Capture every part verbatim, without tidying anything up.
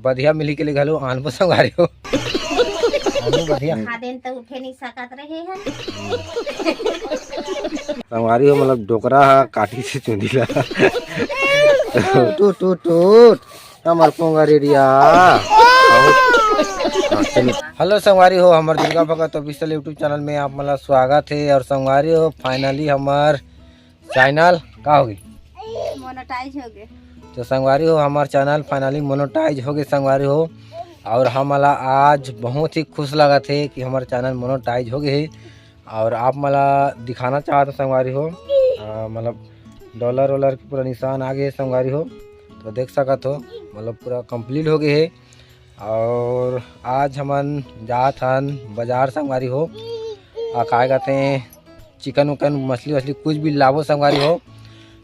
बधिया मिली के लिए घलो आनबो संगवारी हो। आनबो बधिया। खा देन त उठे नहीं सकत रहे हैं। संगवारी हो, मतलब डोकरा ह काटी से चुंदी ला। टूट, टूट, टूट। हमर पोंगा रेडिया। हेलो संगवारी हो, हमर Durga Bhagat official YouTube channel में आप मन ला स्वागत है। और संगवारी हो, फाइनली हमर चैनल का हो गई? मोनेटाइज हो गए। तो संगवारी हो, हमर चैनल फाइनली मोनेटाइज हो गए संगवारी हो। और हमन ला आज बहुत ही खुश लगत है कि हमर चैनल मोनेटाइज हो गए है। और आप मन ला दिखाना चाहत हो संगवारी हो, अ, मतलब डॉलर वॉलर के पूरा निशान आ गए संगवारी हो। तो देख सकत हो, मतलब पूरा कंप्लीट हो गए है। और आज हमन जात हन बाजार संगवारी हो, आ काय कहते हैं, चिकन उकन, मछली वछली कुछ भी लाबो संगवारी हो,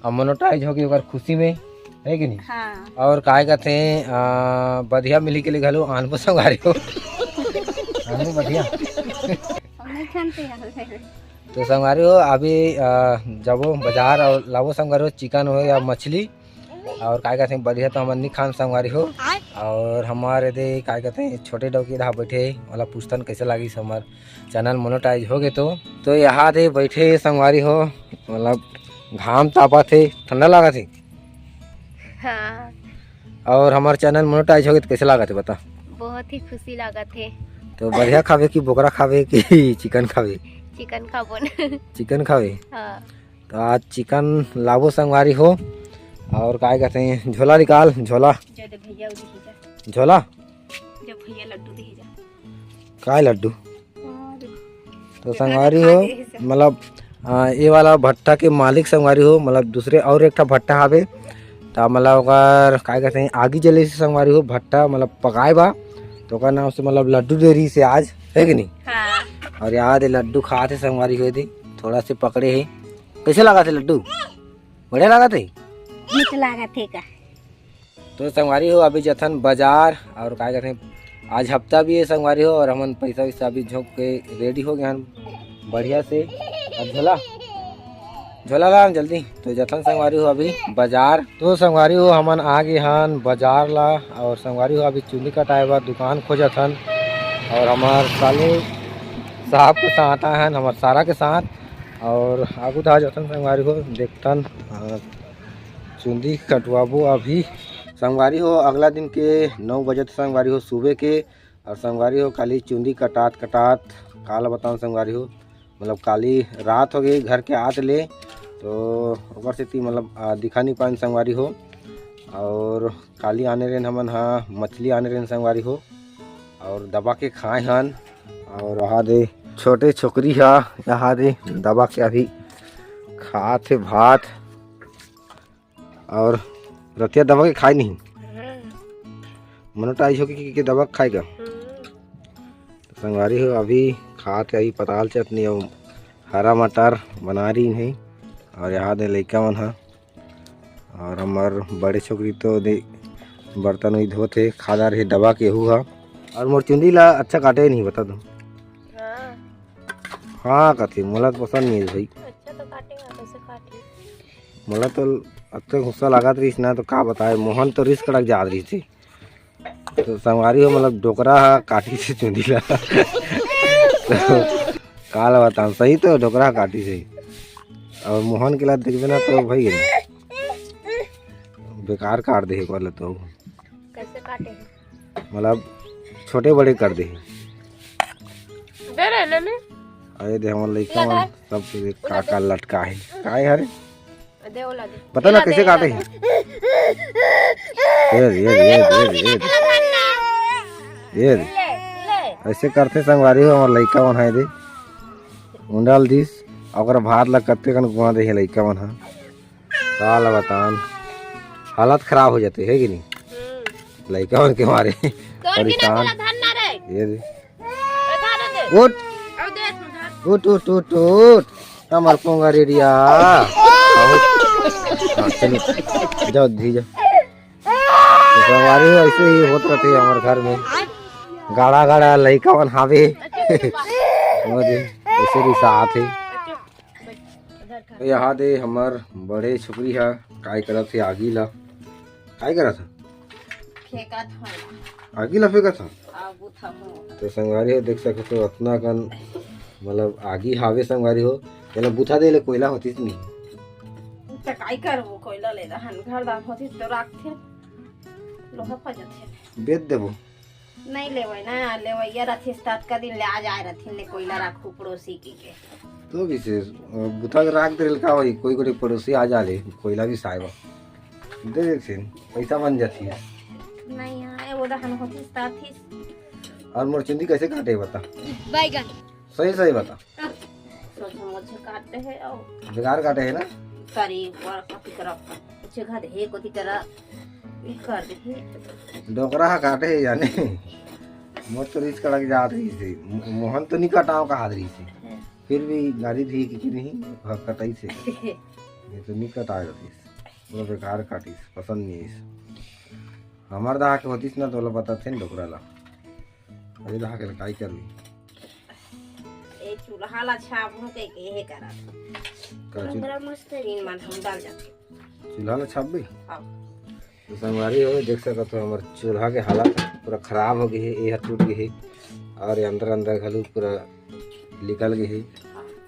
आ मोनेटाइज होगी ओकर खुशी में, है कि नहीं? हाँ। और काय कहते हैं, आ, बधिया मिली के लिए घलो आनबो संगवारी हो। आनबो बधिया। हम नहीं खाते हैं। तो संगवारी हो, अभी, आ, जाबो बाजार और लाबो संगवारी हो, चिकन हो या मछली, और काय कहते हैं, बधिया तो हमन नहीं खान संगवारी हो। और हमारे दे काय कहते हैं, छोटे डौकी रहा बैठे वाला पुस्तन कैसे लागिस हमर चैनल मोनेटाइज हो गए तो। तो यहाँ दे बैठे संगवारी हो, मतलब घाम तापत है, ठंडा लागत है। हाँ। और हमार चैनल मोनेटाइज हो गए तो कैसे लागत है बता? बहुत ही खुशी लागत है। तो बधिया खावे कि बोकरा खावे कि चिकन खावे? चिकन खाबो न। चिकन खावे? हाँ। तो आज चिकन लाबो संगवारी हो। और काय कहते हैं, झोला निकाल, झोला। जय दे भैया, उदी ही जा। झोला? जब भैया लड्डू दे ही जा। काय लड्डू? तो संगवारी हो, मतलब, आ, ये वाला भट्टा के मालिक संगवारी हो, मतलब दूसरे और एक ठा भट्टा हावे, त मतलब ओकर काय कहते हैं, आगी जले से संगवारी हो, भट्टा मतलब पकाए बा, तो ओकर नाम से मतलब लड्डू दे रही से आज, है कि नहीं? हाँ। और याद है लड्डू खाते संगवारी हो दे, थोड़ा से पकड़े है। कैसे लगा थे लड्डू? बढ़िया लगा थे? मीठ लगा थे का? तो संगवारी हो, अभी जथन बाजार और काय कहते हैं, आज हफ्ता भी है संगवारी हो, और हमन पैसा वैसा अभी झोंक के रेडी हो गए हन बढ़िया से। अब झोला, झोला ला जल्दी। तो जथन संगवारी हो अभी बाजार। तो संगवारी हो, हमन आ गए हन बाजार ला, और संगवारी हो अभी चुंदी कटाए बर दुकान खोजत हन, और हमार साले साहब के साथ आए हन, हमार सारा के साथ, और आगू धा जथन संगवारी हो, देखथन, अ, चुंदी कटवाबो अभी। संगवारी हो, अगला दिन के नौ बजे त संगवारी हो सुबह के, और संगवारी हो, काली चुंदी कटात कटात काला बताऊं संगवारी हो, मतलब काली रात हो गई घर के आत ले, तो ओकर सेती मतलब, आ, दिखा नहीं पाएन संगवारी हो। और काली आने रेन हमन हा मछली आने रेन संगवारी हो, और दबा के खाए हन। और यहाँ दे छोटे छोकरी हा, यहाँ दे दबा के अभी खात हे भात। और रतिया दबा के खाए नहीं। हम्म। मोनेटाइज होके के, के दबा के खाएगा। हम्म। तो संगवारी हो अभी खात हे अभी पताल चटनी और हरा मटर बना रही है। और यहाँ दे लइका मन हा। और हमार बड़े छोकरी तो दे बर्तन वही धोत हे, खा डार हे दबा के हु हा। और मोर चुंदी ला अच्छा काटे नहीं बता दो। हाँ। हाँ कथे, मोला तो पसंद नहीं है भाई। अच्छा तो काटेगा, कैसे काटे? मोला तो अतका गुस्सा लागत रहिस ना, तो का बताए, मोहन तो रिस कड़क जात रहिस हे। तो संगवारी हो, मतलब डोकरा हा काटी से चुंदी ला। तो का ला बताऊं, सही तो डोकरा हा काटी से। और मोहन के ला देखबे ना तो भाई बेकार काट दे एक बार ला तो। कैसे काटे हैं? मतलब छोटे बड़े कर दे। दे रहे ना मैं। अरे दे हमर लइका मन सब के का का लटका है। काय हरे? दे ओला दे। पता ना कैसे काटे हैं। ये दे, ये दे, ये दे, ये दे, ये दे। ये दे। ऐसे करथे संगवारी हो हमर लइका मन है दे। उंडाल दिस, ओकर भात ला कत्ते कन गुआ दे हे लइका मन हा। का ला बतान, हालत खराब हो जाते है कि नहीं? हम्म। लइका मन के मारे। तोर गिना परेशान। वाला धन ना रे। ये दे। ए, धन दे। उठ। अब दे, धन। उठ, उठ, उठ, उठ। हमर पोंगा रेडिया। हाँ, चलो। जाओ, धी जाओ। तो संगवारी हो, ऐसे ही होत रहते हैं हमारे घर में। गाड़ा गाड़ा लइका मन हावे। वो दे, ऐसे रिसात है। तो यहाँ दे हमर बड़े छोकरी हा काय करत हे आगी ला। काय करत हे? फेंकत हन। आगी ला फेंकत हन? आ, बुता हो। तो संगवारी हो, देख सकत हो, अतना कन, मतलब, आगी हावे संगवारी हो, एला बुता दे ले कोयला होतिस नहीं। त काई करबो, कोयला ले रहन, घर दान होतिस तो राखथे, लोहा पा जाथे। बेच देबो। नहीं लेवय ना, लेवैया रथिस त अतका दिन ले आ जाए रथिन, ले कोयला राखू पड़ोसी की के। तो भी से, अ, बुता के राख दे का होई, कोई कोई पड़ोसी आ जा ले, कोयला भी साहेब। दे देथिन, पैसा बन जाती है। नहीं आए, वो दहन होतिस त आतिस। और मोर चुंदी कैसे काटे बता? बैगन। सही सही बता। सोच मुझे काटे है और बेकार काटे है ना? करी ऊपर कथी तरफ कुछ घर है, कथी तरह ई कर दे। डोकरा हा काटे है जाने। मोर तो रीस कड़क जात रही थी। मो-, मोहन तो नहीं कटाओ कहा रही थी। फिर भी गाड़ी दी कि नहीं, हाँ, कटाई से। ये तो नहीं कटा जाती। पूरा बेकार काटिस, पसंद नहीं आइस। हमार दहा के होतिस ना, तो ओला बताथे न डोकरा ला। अरे दहा के काई करबी? ए चूल्हा ला छाबहूं के, के हे करत। का चूल-, डोकरा मस्त नीन मन हम डाल जाथे। चूल्हा ला छाबबे? हाँ। तो संगवारी हो, देख सकत हो, हमर चूल्हा के हालत पूरा खराब हो गई है, ये हर टूट गई है और ये अंदर अंदर घलू पूरा निकल गई है।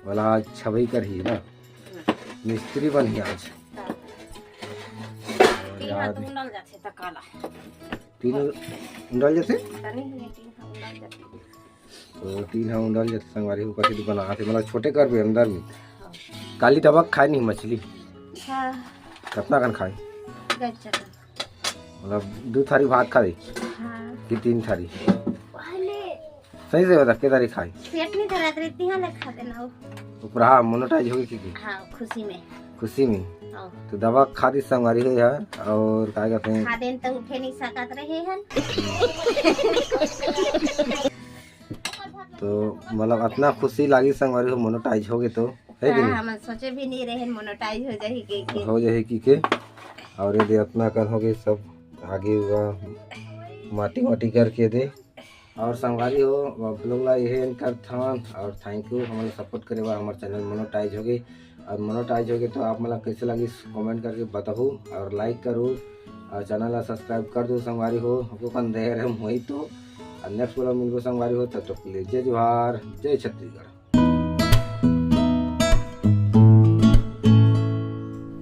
वाला आज छबई करही ना, मिस्त्री बनही आज। हाँ। और टीन हा यार तो उंडल जाथे त काला। टीन उंडल जाथे? तनी ही टीन हा उंडल जाथे। तो टीन हा उंडल जाथे संगवारी हो, कथी तो बनाथे, मतलब छोटे करबे अंदर में। हाँ। काली दबक खाए नहीं मछली। हाँ। कतना कन खाए? गज चक्कर। मतलब दू थारी भात खा दे हाँ। कि तीन थारी? पहले सही से बता, के थारी खाए? पेट नहीं धरत रही, तिहा ले खा देना हो। ऊपर हाँ, मोनोटाइज होगी की, की? हाँ, खुशी में। खुशी में? हाँ। तो दवा खा दी संगवारी हो यार, और का कहते हैं? खा देन तो उठे नहीं सकत रहे हन। तो मतलब अतना खुशी लागी संगवारी हो, मोनोटाइज हो गए तो, है कि हाँ, नहीं? हम सोचे भी नहीं रहे मोनोटाइज हो जाही के, के। हो जाही की के। और ये दे अतना कन हो गए सब, आगे हुआ माटी वाटी करके दे। और संगवारी हो, आप लोग ला यही end करथन और thank you, हमन ला support करे बर। हमर चैनल मोनोटाइज हो गए और मोनोटाइज हो गए तो आप मन ला कैसे लगी कमेंट करके बताहू और लाइक करू और चैनल ला सब्सक्राइब कर दो संगवारी हो। हमको कन दे रहे मोहित तो, और नेक्स्ट ब्लॉग मिलबो संगवारी हो, तब तक के लिए जय जोहार, जय छत्तीसगढ़।